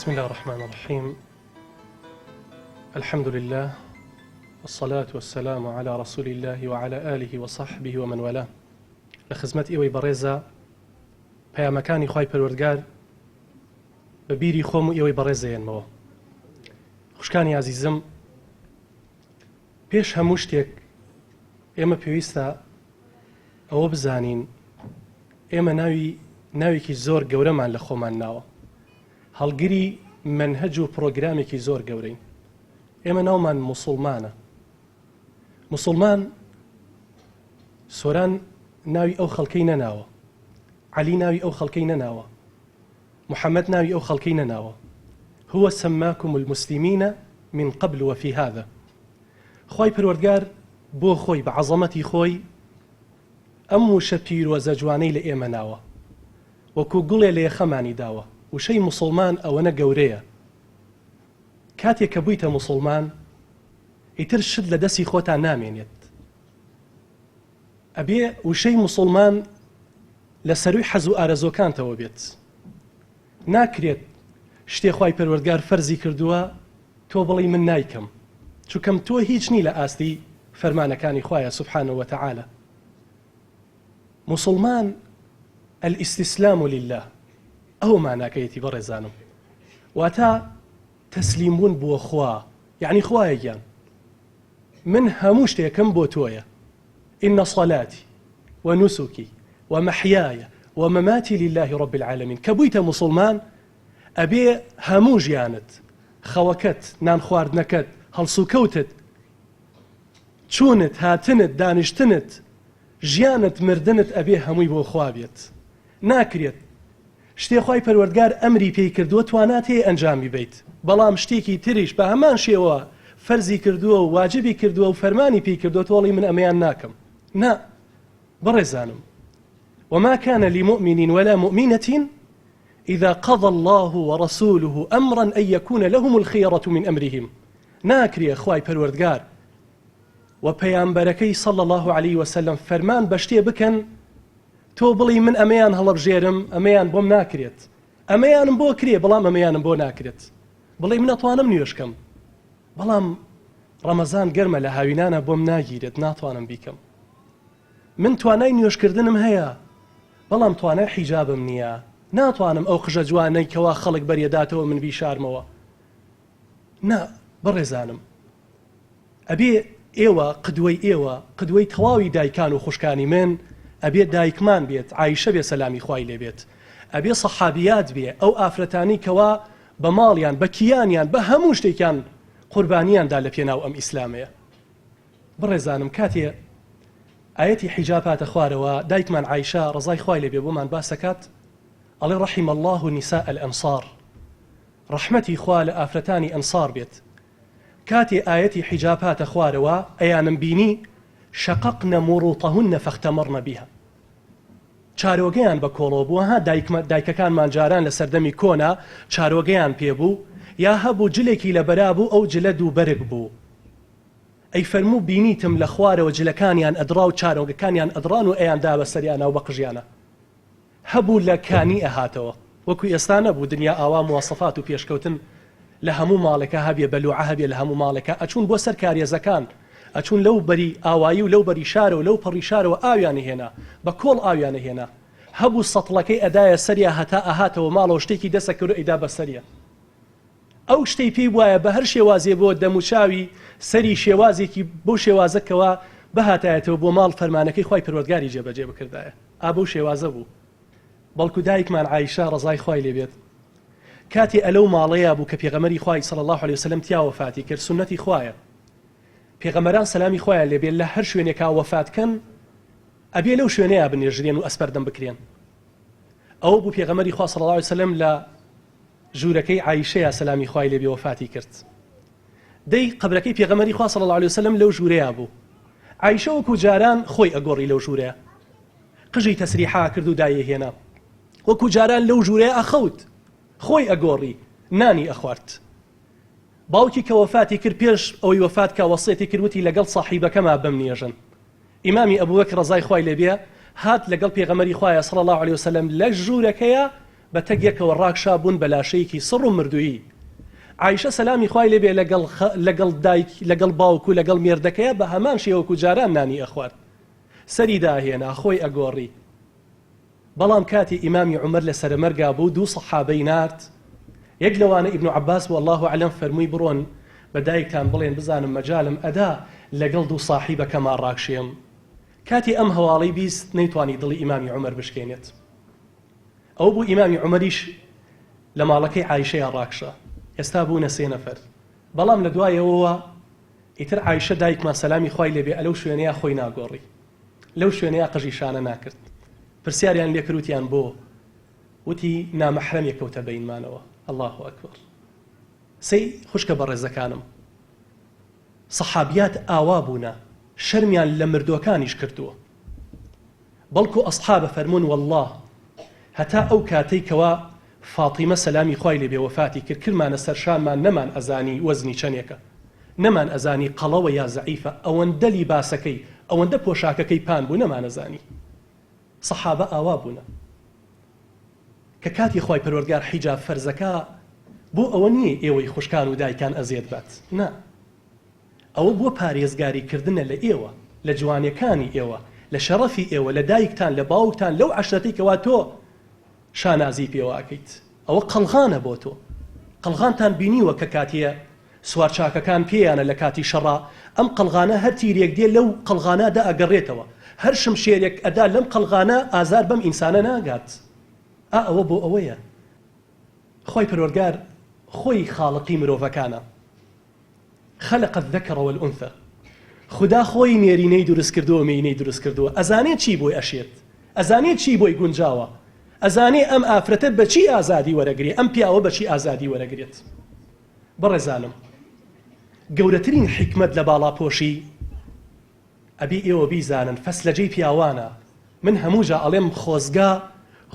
بسم الله الرحمن الرحیم الحمد لله والصلاة والسلام على رسول الله وعلى آله وصحبه ومن والاه لە خزمەت ئێوەی بەڕێزە پەیامەکانی خوای پەروەردگار بە بیری خۆم و ئێوەی بەڕێز دەێنمەوە خوشکانی ئازیزم پێش هەموو شتێک ئێمە پێویستە ئەوە بزانین ئێمە ناوی ناوێکی زۆر گەورەمان لە خۆمان ناوە هەڵگری مەنهەج و پرۆگرامێکی زۆر گەورەین ئێمە ناومان موسڵمانە موسڵمان سۆران ناوی ئەو خەڵکەی نەناوە عەلی ناوی ئەو خەڵکەی نەناوە محەممەد ناوی ئەو خەڵکەی نەناوە هو سماكم المسلمين من قبل وفي هذا خوای پەروەردگار بۆ خۆی بە عەزەمەتی خۆی ئەم وشە پیرۆزە جوانەی لە ئێمە ناوە وەکو گوڵێ لە یەخەمانی داوە وشەی موسڵمان ئەوەنە گەورەیە کاتێک کە بوویتە موسڵمان ئیتر شت لە دەستی خۆتا نامێنێت ئەبێ وشەی موسڵمان لە سەروی حەز و ئارەزۆکانتەوە بێت ناکرێت شتێ خوای پەروەردگار فەرزی کردووە تۆ بڵێی من نایکەم چونکەم تۆ هیچ نی لە ئاستی فەرمانەکانی خوایە سبحانە وتعالی موسڵمان الاستسلام لله ئەو ماناکەیەتی بەڕێزانم واتە تەسلیم بوون بۆ خوا یعنی خوایە گیان من هەموو شتێکم بۆ تۆیە إن صلاتي ونسكي ومحياي ومماتي لله رب العالمين کە بوویتە موسڵمان ئەبێ هەموو ژیانت خەوەکەت نان خواردنەکەت هەڵسوکەوتت چوونت هاتنت دانیشتنت ژیانت مردنت ئەبێ هەمووی بۆ خوا بێت ناکرێت شتێ خوای پەروەردگار ئەمری پێی کردووە توانات هەیە ئەنجامی بەیت بەڵام شتێکی تریش بە هەمان شێوە فەرزی کردووە و واجبی کردووە و فەرمانی پێی کردووە تۆ ئەڵێی من ئەمەیان ناکەم نا بەڕێزانم وما كان لمؤمن ولا مؤمنة إذا قضى الله ورسوله أمرا أن يكون لهم الخيرة من أمرهم ناکرێ خوای پەروەردگار و پەیامبەرەکەی صلى الله عليه وسلم فەرمان بە شتێ بکەن تۆ بڵێی من ئەمەیان هەڵەبژێرم ئەمەیان بۆم ناکرێت ئەمەیانم بۆ کرێ بەڵام ئەمەیانم بۆ ناکرێت بڵێ من ئەتوانم نوێژکەم بەڵام ڕەمەزان گەرمە لە هاوینانە بۆم ناگیرێت ناتوانم بیکەم من توانای نوێژکردنم هەیە بەڵام توانای حیجابم نییە ناتوانم ئەو قژە جوانەی کەوا خەڵک بەریەداتەوە من بیشارمەوە نا بەڕێزانم ئەبێ ئێوە قدوەی ئێوە قدوەی تەواوی دایکان و خوشکانی من ئەبێ دایکمان بێت عایشە بێ سەلامی خوای لێ بێت ئەبێ سەحابیات بێ ئەو ئافرەتانی کەوا بە ماڵیان بە کیانیان بە هەموو شتێکیان قوربانیان دا لە پێناو ئەم ئیسلامەیە بەڕێزانم کاتێ ئایەتی حیجاب هاتە خوارەوە دایکمان عایشە ڕەزای خوای لێ بێ بۆمان باسەکات ئەڵێ رحم الله نساء الانصار ڕەحمەتی خوا لە ئافرەتانی ئەنصار بێت کاتێ ئایەتی حیجاب هاتە خوارەوە ئەیانم بینی شققن مروطهن فاختمرن بها چارۆگەیان بە کۆڵەوە بوو ها دایکمە دایکەکانمان جاران لە سەردەمی کۆنا چارۆگەیان پێ بوو یا هەبوو جلێکی لە بەرا بوو ئەو جلە دوو بەرگ بوو ئەی فەرموو بینیتم لە خوارەوە جلەکانیان ئەدڕا و چارۆگەکانیان ئەدڕان و ئەیان دا بە سەریانا و بە قژیانا هەبوو لە کانی ئەهاتەوە وەکو ئێستا نەبوو دنیا ئاوا مواسەفات و پێشکەوتن لە هەموو ماڵێکا هەبێ بەلوعە هەبێ لە هەموو ماڵێکا ئەچوون بۆ سەر کارێزەکان ئەچوون لەو بەری ئاوایی و لەو بەری شارەوە لەو پەڕی شارەوە ئاویان ئەهێنا بە کۆڵ ئاویان ئەهێنا هەبوو سەتڵەکەی ئەدایە سەریا هەتا ئەهاتەوە ماڵەوە شتێکی دەسە کرد و ئەیدا بە سەریا ئەو شتەی پێی بوایە بە هەر شێوازێ بۆ دەموچاوی سەری شێوازێکی بەو شێوازە کەوا بهاتایەتەوە بۆ ماڵ فەرمانەکەی خوای پەروەردگاری جێبەجێ بکردایە ئا بەو شێوازە بوو بەڵکو دایکمان عایشە ڕەزای خوای لێ بێت کاتێ ئەلەو ماڵەیە بوو کە پێغەمەری خوای صلی الله علیه وسلم تیا وەفاتی کرد سوننەتی خوایە پێغەمەران سەلامی خوایان لێ بێت لە هەر شوێنێکا وەفات کەن ئەبێ لەو شوێنەیە بنێژرێن و ئەسپەردەم بکرێن ئەوە بوو پێغەمەری خوا صلی الله علیه وسلم لە ژوورەکەی عایشەیا سەلامی خوای لێ بێ وەفاتی کرد دەی قەبرەکەی پێغەمبەری خوا صلی اللە علیە وسلم لەو ژوورەیا بوو عایشە وەکو جاران خۆی ئەگۆڕی لەو ژوورەیا قژی تەسریحا کرد و دایهێنا وەکو جاران لەو ژوورەیا ئەخەوت خۆی ئەگۆڕی نانی ئەخوارد باوکی کە وەفاتی کرد پێش ئەوەی وەفات کا وەسێتی کرد وتی لەگەڵ ساحیبەکەما بمنێژن ئیمامی ئەبوبەکر ڕەزای خوای لێ بێ هات لەگەڵ پێغەمبەری خوایە صلی اللە علیە وسلم لە ژوورەکەیا. بە تەک یەکەوە ڕاکشا بوون بە لاشەیەکی سڕ و مردوویی. عائیشە سەلامی خوای لێ بێ لەگەڵ لەگەڵ دایک لەگەڵ باوک و لەگەڵ مێردەکەیا بە هەمان شێوە وەکوو جاران نانی ئەخوارد. سەری داهێنا، خۆی ئەگۆڕی. بەڵام کاتێ ئیمامی عومەر لە سەرەمەرگا بوو دوو سەحابەی نارد، یەک لەوانە ئیبن عەباس بوو اللە اعلم فەرمووی بڕۆن بە دایکتان بڵێن بزانم مەجالم ئەدا لەگەڵ دوو ساحیبەکەما ڕاکشێم. کاتێ ئەم هەواڵەی 20 نەیتوانی دڵی ئیمامی عومەر بشکێنێت. ئەوە بوو ئیمامی عومەریش لە ماڵەکەی عایشەیا ڕاکشا. ئێستا بوونە سێ نەفەر. بەڵام لە دوایەوەوە ئیتر عایشە دایکمان سەلامی خوای لێ بێ ئەلەو شوێنەیا خۆی ناگۆڕی. لەو شوێنەیا قژی شانە ناکرد. پرسیاریان لێ کرد وتیان بۆ؟ وتی نامەحرەمێک کەوتە بەینمانەوە. اللە اکبر. سەی خوشکە بەڕێزەکانم سەحابیات ئاوا بوونە شەرمیان لە مردوەکانیش کردووە. بەڵکو ئەسحاب فەرموون واللە هەتا ئەو کاتەی کەوا فاتیمە سەلامی خوای لێ بێ وەفاتی کرد کردمانە سەر شانمان نەمان ئەزانی وەزنی چەنێکە نەمان ئەزانی قەڵەوە یا زەعیفە ئەوەندە لیباسەکەی ئەوەندە پۆشاکەکەی پان بوو نەمان ئەزانی سەحابە ئاوا بوونە کە کاتی خوای پەروەردگار حیجاب فەرزەکا بۆ ئەوە نییە ئێوەی خوشکان و دایکان ئەزێت بات نا ئەوە بۆ پارێزگاری کردنە لە ئێوە، لە جوانێکانی ئێوە، لە شەڕەفی ئێوە، لە دایکتان، لە باوکتان، لەو عەشرەتەی کەوا تۆ شانازی پێوە ئەکەیت. ئەوە قەڵغانە بۆ تۆ. قەڵغانتان بینیوە کە کاتێ سوارچاکەکان پێیانە لە کاتی شەڕا، ئەم قەڵغانە هەر تیرێک دێ لەو قەڵغانە دا ئەگەڕێتەوە. هەر شمشێرێک ئەدا لەم قەڵغانە ئازار بەم ئینسانە ناگات. ئا ئەوە بۆ ئەوەیە. خوای پەروەردگار خۆی خاڵقی مرۆڤەکانە. خلق الذکر والانثی خودا خۆی نێرینەی دروست کردووە مێینەی دروست کردووە ئەزانێ چی بۆی ئەشێت ئەزانێ چی بۆی گونجاوە ئەزانێ ئەم ئافرەتە بەچی ئازادی وەرەگرێ ئەم پیاوە بەچی ئازادی وەرەگرێت بەڕێزانم گەورەترین حیکمەت لە باڵاپۆشی ئەبێ ئێوە بیزانن فەسلەجەی پیاوانە من هەموو جا ئەڵێم خۆزگا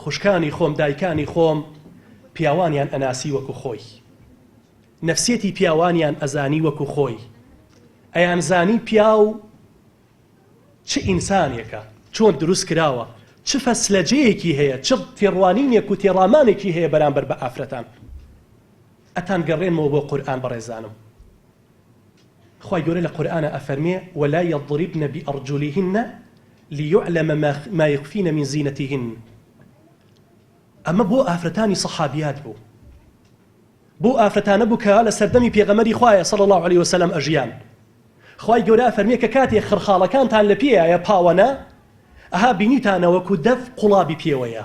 خوشکانی خۆم دایکانی خۆم پیاوانیان ئەناسی وەکو خۆی نەفسیەتی پیاوانیان ئەزانی وەکو خۆی ئەیانزانی پیاو چ ئینسانێکە چۆن دروست کراوە چ فەسلەجەیەکی هەیە چ تێڕوانینێک و تێڕامانێکی هەیە بەرامبەر بە ئافرەتان ئەتان گەڕێنمەوە بۆ قورئان بەڕێزانم خوای گەورە لە قورئانا ئەفەرمێ ولا یضربن بأرجلهن لیعلم ما یخفین من زینتهن ئەمە بۆ ئافرەتانی سەحابیات بوو بۆ ئافرەتانە بوو کە لە سەردەمی پێغەمبەری خوایە صلی اللە علیە وسلم ئەژیان خوای گەورە ئەفەرمێ کە کاتێ خڕخاڵەکانتان لە پێیایە پاوەنە ئەها بینیتانە وەکو دەف قوڵابی پێوەیە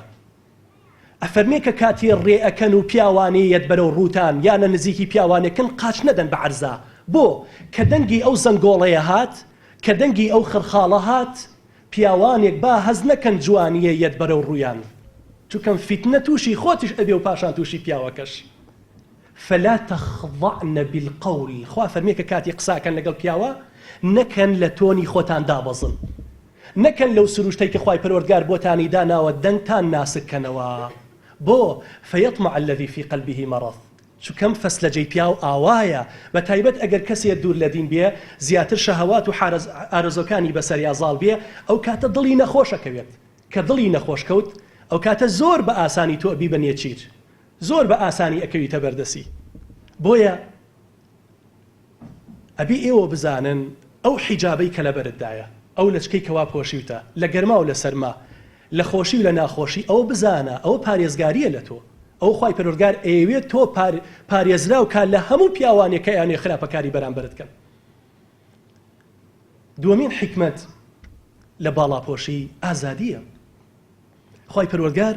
ئەفەرمێ کە کاتێ ڕێ ئەکەن و پیاوانێ یەت بەرەو ڕووتان یا لە نزیکی پیاوانێکن قاچ نەدەن بە عەرزا بۆ کە دەنگی ئەو زەنگۆڵەیە هات کە دەنگی ئەو خڕخاڵە هات پیاوانێک با هەست نەکەن جوانیە یەت بەرەو ڕوویان چونکەم فیتنە توشی خۆتیش ئەبێ و پاشان توشی پیاوەکەش فلا تخضعن بالقول خوا فەرمی کە کاتی قساکەن لەگەڵ پیاوە نەکەن لە تۆنی خۆتان دابەزن نەکەن لەو سروشتەی کە خوای پەروەردگار بۆتانی داناوە دەنگتان ناسک کەنەوە بۆ فیطمع الذی فی قلبه مرض چکەم فەسلەجەی پیاو ئاوایە بە تایبەت ئەگەر کەسێ دوور لە دین بێ زیاتر شەهەوات و ئارەزۆکانی بەسەریا زاڵ بێ ئەو کاتە دڵی نەخۆش ئەکەوێت کە دڵی نەخۆش کەوت ئەو کاتە زۆر بە ئاسانی تۆ ئەبی بە نێچیر زۆر بە ئاسانی ئەکەویتە بەردەسی بۆیە ئەبێ ئێوە بزانن ئەو حیجابەی کە لەبەرتدایە، ئەو لەچکەی کەوا پۆشیوتە، لە گەرما و لە سەرما، لە خۆشی و لە ناخۆشی، ئەوە بزانە ئەوە پارێزگارییە لە تۆ، ئەوە خوای پەروەردگار ئەیەوێت تۆ پارێزراو کا لە هەموو پیاوانێک کە ئەیانەوێ خراپەکاری بەرامبەرت کەن. دووەمین حیکمەت لە باڵاپۆشی ئازادییە. خوای پەروەردگار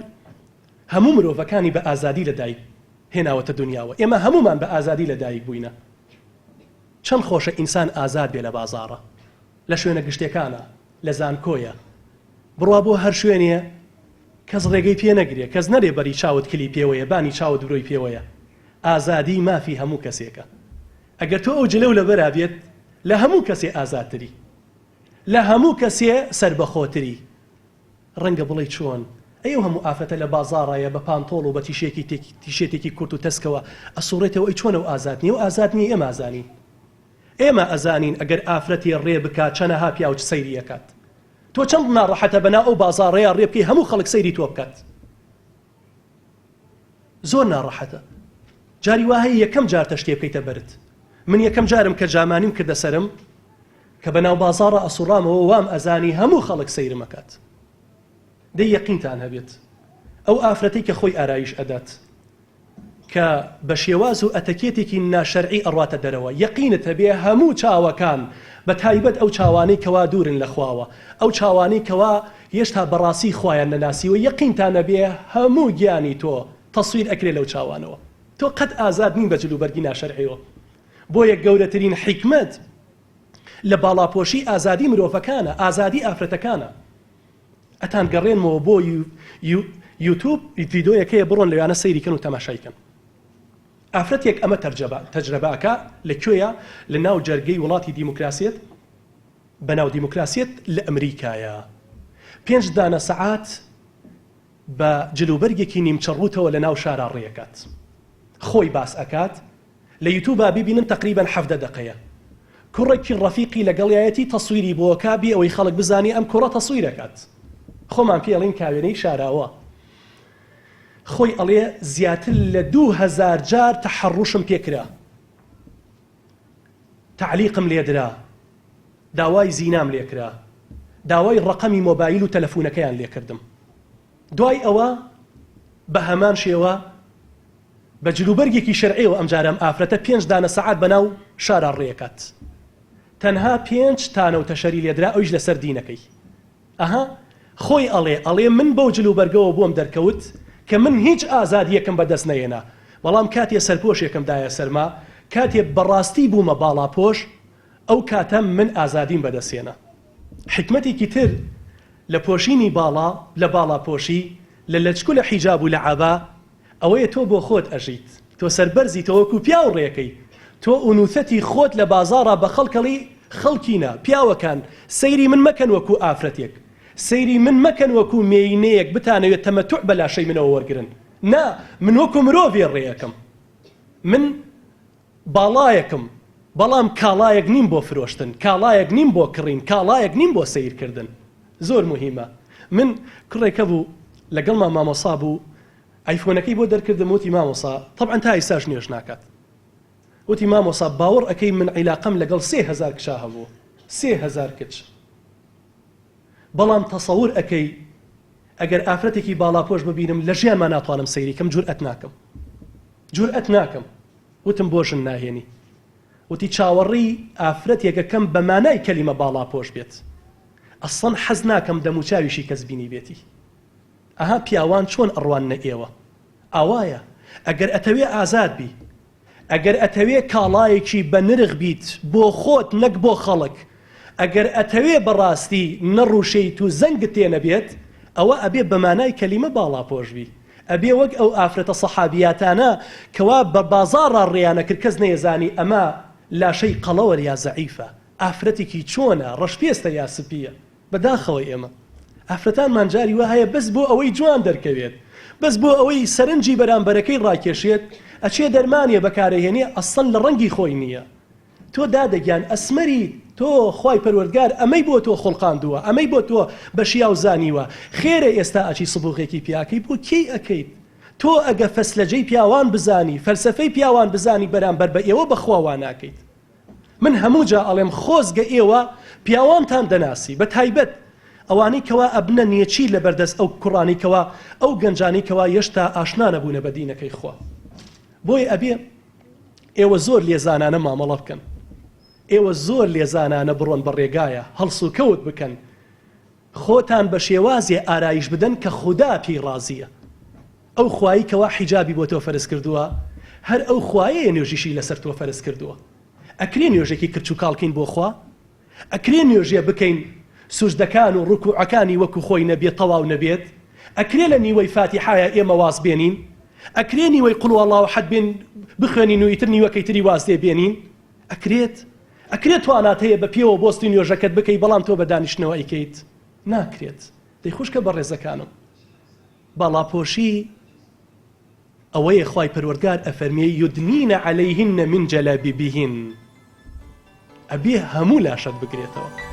هەموو مرۆڤەکانی بە ئازادی لە دایک هێناوەتە دونیاوە ئێمە هەموومان بە ئازادی لە دایک بووینە چەند خۆشە ئینسان ئازاد بێ لە بازاڕە لە شوێنە گشتێکانە لە زانکۆیە بڕوا بۆ هەر شوێنێ کەس ڕێگەی پێ نەگرێ کەس نەرێ بەری چاوت کلی پێوەیە بانی چاوت برۆی پێوەیە ئازادی مافی هەموو کەسێکە ئەگەر تۆ ئەو جلەو لەبەرا بێت لە هەموو کەسێ ئازادتری لە هەموو کەسێ سەربەخۆتری ڕەنگە بڵێی چۆن؟ ئەی ئەو هەموو ئافرەتە لە بازاڕایە بە پانتۆڵ و بە تیشێکی تیشێتێکی کورت و تەسکەوە ئەسوڕێتەوە ئەی چۆن ئەو ئازاد نیە؟ ئەو ئازاد نیە ئێمە ئەزانین. ئێمە ئەزانین ئەگەر ئافرەتێ ڕێ بکا چەنەها پیاو چ سەیری ئەکات. تۆ چەند ناڕەحەتە بەناو ئەو بازاڕەیا ڕێ بکەی هەموو خەڵک سەیری تۆ بکات. زۆر ناڕەحەتە. جاری وا هەیە یەکەم جارتە شتێ بکەیتە بەرت. من یەکەم جارم کە جامانیم کردە سەرم کە بە ناو بازاڕا ئەسوڕامەوە وام ئەزانی هەموو خەڵک سەیرم ئەکات. دەی یەقینتان هەبێت ئەو ئافرەتەی کە خۆی ئارایش ئەدات کە بە شێواز و ئەتەکێتێکی ناشەرعی ئەڕواتە دەرەوە یەقینت هەبێ هەموو چاوەکان بە تایبەت ئەو چاوانەی کەوا دوورن لە خواوە ئەو چاوانەی کەوا هێشتا بەڕاستی خوایان نەناسیوە یەقینتان هەبێ هەموو گیانی تۆ تەسویر ئەکرێ لەو چاوانەوە تۆ قەت ئازاد نین بە جلوبەرگی ناشەرعیەوە بۆیە گەورەترین حیکمەت لە باڵاپۆشی ئازادی مرۆڤەکانە ئازادی ئافرەتەکانە ئەتان گەڕێنمەوە بۆ یوتوب ڤیدۆیەک هەیە بڕۆن لەویانە سەیری کەن و تەماشای کەن ئافرەتێک ئەمە تەرجەبە تەجرەبە ئەکا لە کوێیە لە ناو جەرگەی وڵاتی دیموکراسیەت بەناو دیموکراسیەت لە ئەمریکایە پێنج دانە سەعات بە جلوبەرگێکی نیمچە ڕووتەوە لە ناو شارا ڕێکات خۆی باس ئەکات لە یوتوبا بیبینن تەقریبەن 17 دەقەیە کوڕێکی ڕەفیقی لەگەڵیایەتی تەسویری بۆ کا بێ ئەوەی خەڵک بزانێ ئەم کوڕە تەسویر ئەکات خۆمان پێ ئەڵێین کاوێنەی شاراوە خۆی ئەڵێ زیاتر لە 2000 جار تەحەڕوشم پێکرا تەعلیقم لێدرا داوای زینام لێکرا داوای ڕەقەمی مۆبایل و تەلەفونەکەیان لێکردم دوای ئەوە بە هەمان شێوە بە جلوبەرگێکی شەرعیەوە ئەمجارە ئەم ئافرەتە پێنج دانە سەعات بەناو شارا ڕێکات تەنها پێنج تانە و تەشەری لێدرا ئەویش لەسەر دینەکەی ئەها خۆی ئەڵێ ئەڵێ من بەو جلوبەرگەوە بۆم دەرکەوت کە من هیچ ئازادیەکم بەدەست نەیەنا بەڵام کاتێ سەرپۆشێکم دایە سەرما کاتێ بەڕاستی بوومە باڵاپۆش ئەو کاتە من ئازادیم بەدەست هێنا حیکمەتێکی تر لە پۆشینی باڵا لە باڵاپۆشی لە لەچک و لە حیجاب و لە عەبا ئەوەیە تۆ بۆ خۆت ئەژیت تۆ سەربەرزی تۆ وەکو پیاو ڕێکەی تۆ ئونوثەتی خۆت لە بازاڕا بە خەڵکەڵی خەڵکینە پیاوەکان سەیری من مەکەن وەکو ئافرەتێک سەیری من مەکەن وەکو مێینەیەک بتانەوێت تەمەتوع بە لاشەی منەوە وەرگرن نا من وەکو مرۆڤێ ڕێیەکەم من باڵایەکم بەڵام کاڵایەک نیم بۆ فرۆشتن کاڵایەک نیم بۆ کڕین کاڵایەک نیم بۆ سەیرکردن زۆر موهیمە من کوڕێک هەبوو لەگەڵمان مامۆسا بوو ئایفۆنەکەی بۆ دەرکردم وتی مامۆسا تەبعەن تا ئیستاش نوێژ ناکات وتی مامۆسا باوەڕ ئەکەی من عیلاقەم لەگەڵ 3000 کچا هەبوو 3000 کچ بەڵام تەسەور ئەکەی ئەگەر ئافرەتێکی باڵاپۆش ببینم لە ژیانما ناتوانم سەیری کەم جورئەت ناکەم جورئەت ناکەم وتم بۆ ژن ناهێنی وتی چاوەڕێی ئافرەتێکەکەم بە مانای کەلیمە باڵاپۆش بێت ئەسڵەن حەز ناکەم دەموچاویشی کەس بینیبێتی ئەها پیاوان چۆن ئەڕواننە ئێوە ئاوایە ئەگەر ئەتەوێ ئازاد بی ئەگەر ئەتەوێ کاڵایەکی بە نرخ بیت بۆ خۆت نەک بۆ خەڵک ئەگەر ئەتەوێ بەڕاستی نەڕوشێیت و زەنگت تێ نەبێت ئەوە ئەبێ بە مانای کەلیمە باڵاپۆش بی ئەبێ وەک ئەو ئافرەتە سەحابیاتانە کەوا بە بازاڕا ڕێیانەکرد کەس نەیەزانی ئەمە لاشەی قەڵەوە یا زەعیفە ئافرەتێکی چۆنە ڕەشپێستە یا سپیە بەداخەوە ئێمە ئافرەتانمان جاری وا هەیە بەس بۆ ئەوەی جوان دەرکەوێت بەس بۆ ئەوەی سەرنجی بەرامبەرەکەی ڕاکێشێت ئەچێ دەرمانێ بەکارەهێنێ ئەسڵەن لە ڕەنگی خۆی نییە تۆ دادە گیان ئەسمەریت تۆ خوای پەروەردگار ئەمەی بۆ تۆ خوڵقاندووە ئەمەی بۆ تۆ بە شیاو زانیوە خێرە ئێستا ئەچی سبوغێکی پیاکەی بۆ کێی ئەکەیت تۆ ئەگە فەسلەجەی پیاوان بزانی فەلسەفەی پیاوان بزانی بەرامبەر بە ئێوە بەخوا وا ناکەیت من هەموو جا ئەڵێم خۆزگە ئێوە پیاوانتان دەناسی بە تایبەت ئەوانەی کەوا ئەبنە نێچیر لە بەردەست ئەو کوڕانەی کەوا ئەو گەنجانەی کەوا یەشتا ئاشنا نەبوونە بە دینەکەی خوا بۆیە ئەبێ ئێوە زۆر لێزانانە مامەڵە بکەن ئێوە زۆر لێزانانە بڕۆن بە ڕێگایە هەڵسوکەوت بکەن خۆتان بە شێوازێ ئارایش بدەن کە خودا پێی ڕازیە ئەو خوایەی کەوا حیجابی بۆ تۆ فەرز کردووە هەر ئەو خوایەیە نوێژیشی لەسەر تۆ فەرز کردووە ئەکرێ نوێژێکی کرچ و کاڵ کەین بۆ خوا؟ ئەکرێ نوێژێ بکەین سوجدەکان و ڕکوعەکانی وەکو خۆی نەبێت تەواو نەبێت؟ ئەکرێ لە نیوەی فاتیحایا ئێمە واز بێنین؟ ئەکرێ نیوەی قل هو اللە احد بێن بخوێنین و ئیتر نیوەکەی تری واز لێ بێنین؟ ئەکرێت؟ ئەکرێت توانات هەیە بە پێوە بۆستی نوێژەکەت بکەی بەڵام تۆ بە دانیشتنەوە ئەیکەیت؟ ناکرێت. دەی خوشکە بەڕێزەکانم باڵاپۆشی ئەوەیە خوای پەروەردگار ئەفەرمێ یدنین علیهن من جلابیبهن ئەبێ هەموو لاشەت بگرێتەوە.